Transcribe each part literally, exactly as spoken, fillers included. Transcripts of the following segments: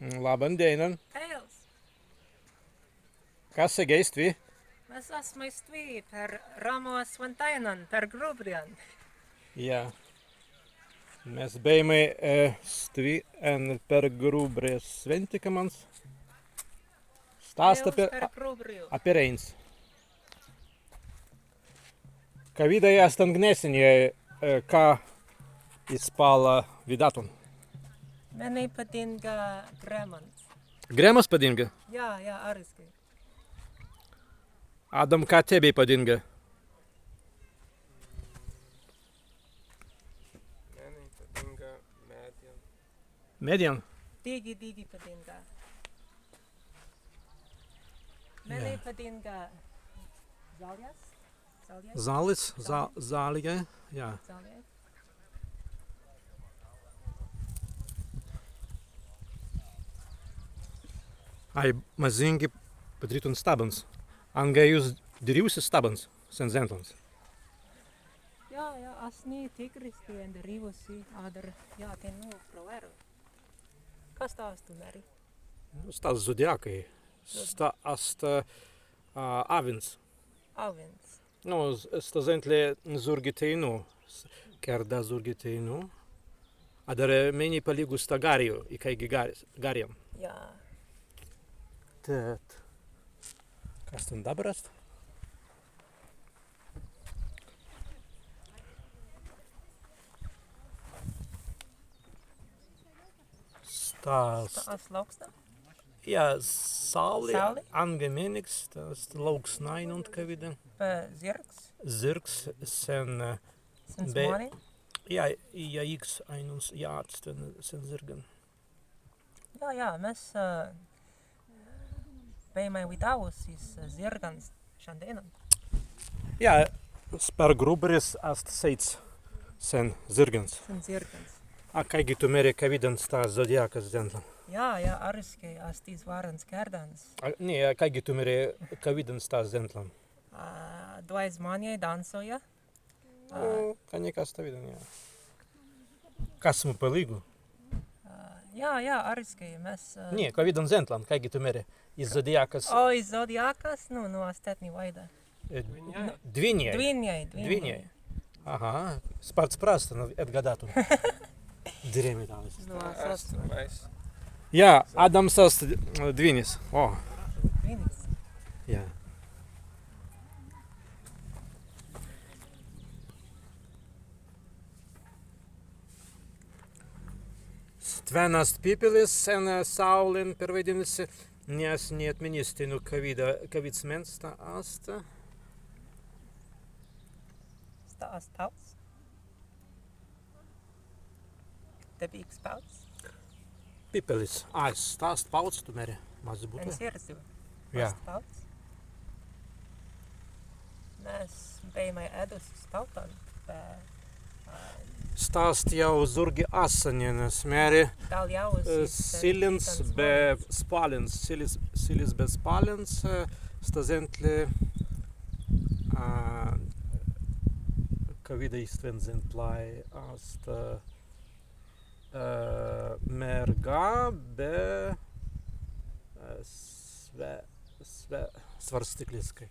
Labban dēinan. Kails. Kas segēi stwi? Mes asmai stwi per Rāmu Swintāinan, per Grubrjan. Jā. Mes bēimai, e, stwi en per Grubrjas swintikamans. Sta ast Kails per Grubrju. A, Pereīns. Kawīdai ast anga nessenjai, e, ka iz palla widātun? Mennei padīnga grēmans. Grēmas padīnga? Jā, jā, arwiskai. Ādam, ka tebbei padīnga? Mennei padīnga meddjan. Meddjan? Dīgi, dīgi padīnga. Mennei padīnga zaljai. Zaljai? Zalis, za-, zaljai, jā. Zaljai. Ai, mazīngi padirītun stabbans. Anga jūs dirīwusis stabbans sen zentlans? Jā, jā, as ni tikri, stwi en dirīwusi, adder, jā, teinū prawerru. Kas sta ast, tu mēri? Nu, sta zodiākai. Sta ast, ā, awwins. Awwins. Nu, s-, sta zentli zūrgi teinū. S-, kērda zūrgi teinū. Adder, ē, mennei palīgu sta garrju, ikāigi gar-, garrjan. Jā. Tēt. Kas tēn dabber ast? Stas. Stas lauksna? Jā, sauli. Sauli? Anga mēniks, stas lauksna ainuntkawīda. Be zirgs? Zirgs sen, ē, sen be-, zmānei? Jā, jā, iks ainunts, jā, sen, sen zirgan. Jā, jā, mes, ā, bēimai widāwusis, ā, zirgans šandēinan. Jā, s-, per Grubris ast seīts sen zirgans. Sen zirgans. A kāigi tu mēri, kawīdan sta zodiākas zentlan? Jā, jā, arwiskai ast iz wārans kērdans. A, ni, a kāigi tu mēri, kawīdan sta zentlan? Ā, dwāi zmānei dānsauja. Nu, ka nika stawīdan, jā. Kasmu palīgu? Ā, jā, jā, arwiskai mes, ā, ni, kawīdan zentlan, kāigi tu mēri, iz zodiākas. O, iz zodiākas, nu, nu, as tēt ni waīda. Ē, dwinnjai? Dwinnjai. Dwinnjai, dwinnjai. Dwinnjai. Aha, spārts prasta, nu, etgadātun. Dirēimai tālis. Nu, as, as. Jā, Ādams ast dwinis. O. Dwinis. Jā. Stwen ast pippelis sen, ā, saūlin perwaidinnusi, ni as ni etminni sta, nu, kawīda, kawīds mens sta ast. Sta ast pāuts. Debīks pāuts. Pippelis. Ai, sta ast pāuts, tu mēri, mazzi būtwei. En sirds. Jā. Ast pāuts. Mes bēimai ēdusis tāutan, be, ā, sta ast jāu zūrgi assanin, as mēri, ē, sillins be spallins, sillis, sillis be spallins, ē, sta zentli, ā, kawīda iz stwen zentlai ast, ē, Ā, mērga be, ā, swe-, swe-, swarstykliskai.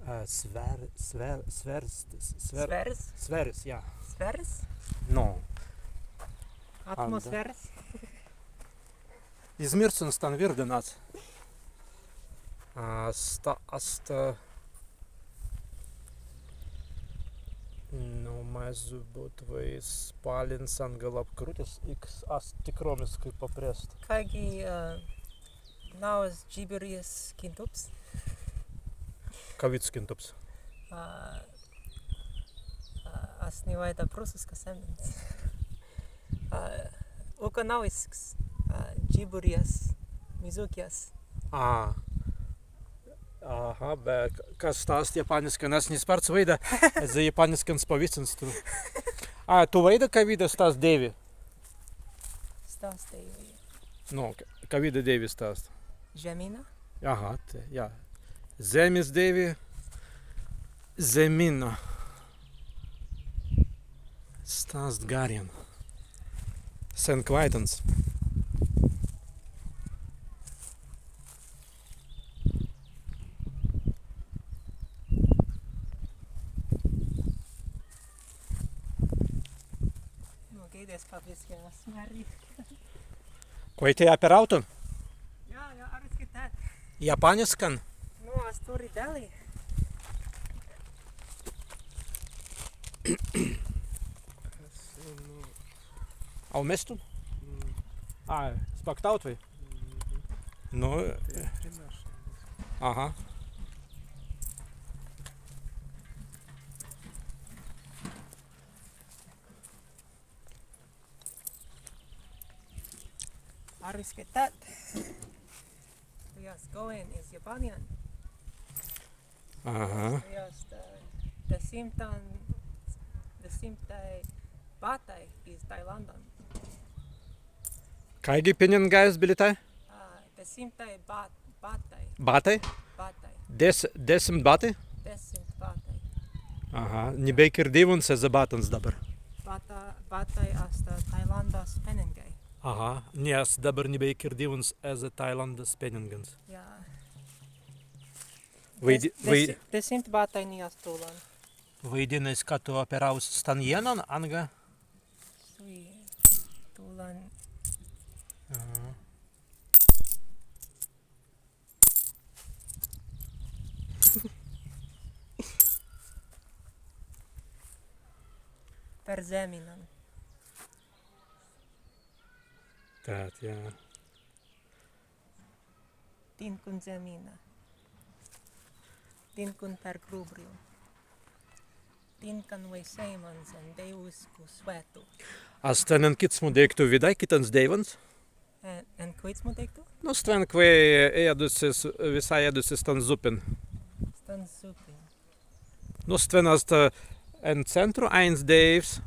Ā, swer-, swer-, swerst-, swer-, Sweris? Sweris, jā. Sweris? Nu. Atmosferis? Izmīrstun stan wirdin, ast. Ā, sta ast, ā, nu, mazzi būtwei spallins anga labkrūtis, ik ast tikrōmiskai paprest. Kāigi, ā, nawwas džiburjas kintups? Kawīds kintups? Ā, ā, as ni waīda prūsisks emmins. Ā, ukanāwisks, ā, džiburjas, mizukjas. Ā. Aha, be k-, kas sta ast japāniskan, as ni spārts waīda, ezze japāniskans pawīstins tū. Ā, tū waīda, kawīda sta ast dēiwi? Sta ast dēiwi. Nu, k-, kawīda dēiwi sta ast? Žemmina. Aha, tēt, jā. Zemmis dēiwi. Žemmina. Sta ast garrin. Sen kwāitans. Kwaitēi aperautun? Jā, jā, arwiskai tēt. Japāniskan? Nu, as turri deli. Aumestun? Ā, spaktautwei. Nu, aha. Arwiskai tēt. Jas goen iz Japānijan. Aha. Jas, ā, desimtan, desimtai bātai iz Tailandan. Kāigi pinningais bilītai? Ā, desimtai bāt-, bātai. Bātai? Bātai. Des-, desimt bātai? Desimt bātai. Aha, ni bēi kirdīwuns ezze bātans dabber. Bāta-, bātai ast, ā, Tailandas penningai. Aha, ni ast dabber ni bēi kirdīwuns ezze Tailandas penningans. Jā. Waidī-, des-, waidī-, des-, desimt bātai ni ast tūlan. Waidinna si, ka tū aperaust stan jēnan, anga? Sui, tūlan. Aha. Per zemminan. Tēt, jā. Tīnkun zemmina. Tīnkun per grubrju. Tīnkan wēi seimans en dēiwisku swētu. As stwen en kitsmu deīktu widāi kitans dēiwans? En, en kitsmu deīktu? Nu, stwen kwēi ēdusis, wisāi ēdusis stan zuppin. Stan zuppin. Nu, stwen ast, ā, en centru aīns dēiws,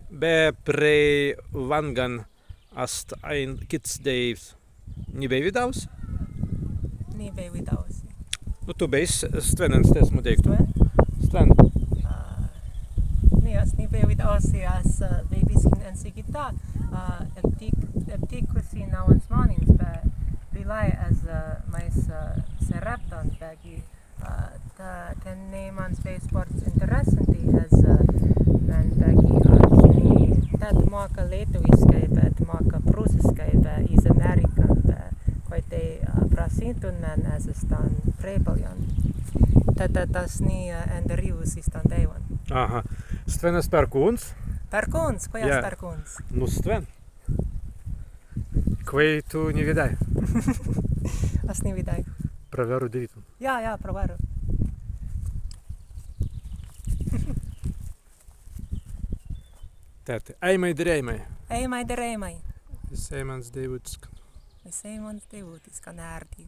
be prei wangan ast aīns kits dēiws. Ni bēi widāwusi? Ni bēi widāwusi. Nu, tū bēi s-, stwen en stesmu deīktu. Stwen? Stwen. Ā, ni, as ni bēi widāwusi, as, ā, bēi biskin ensīgitā, ā, eptīk-, eptīkusi nawwans zmānins, be bilāi ezze, ā, mais, ā, sereptan, beggi Ā, tēt, tenēimans bēi spārts interessanti, ezze, ā, men beggi as ni tēt mōka lietuwiskai, bet mōka prūsiskai, be iz Amerikan, be kwaitēi, ā, prasīntun men ezze stan prēibaljan. Tēt, tēt as ni, ā, enderīwusi stan dēiwan. Aha. Stwen ast Perkūns? Perkūns, kwēi ast Perkūns? Nu, stwen. Kwēi tū ni widāi? As ni widāi. Prawerru dirītun. Jā, jā, prawerru. Tēt, ēimai, dirēimai. Ēimai, dirēimai. Wisēimans deiwūtiskan. Wisēimans deiwūtiskan ērdi.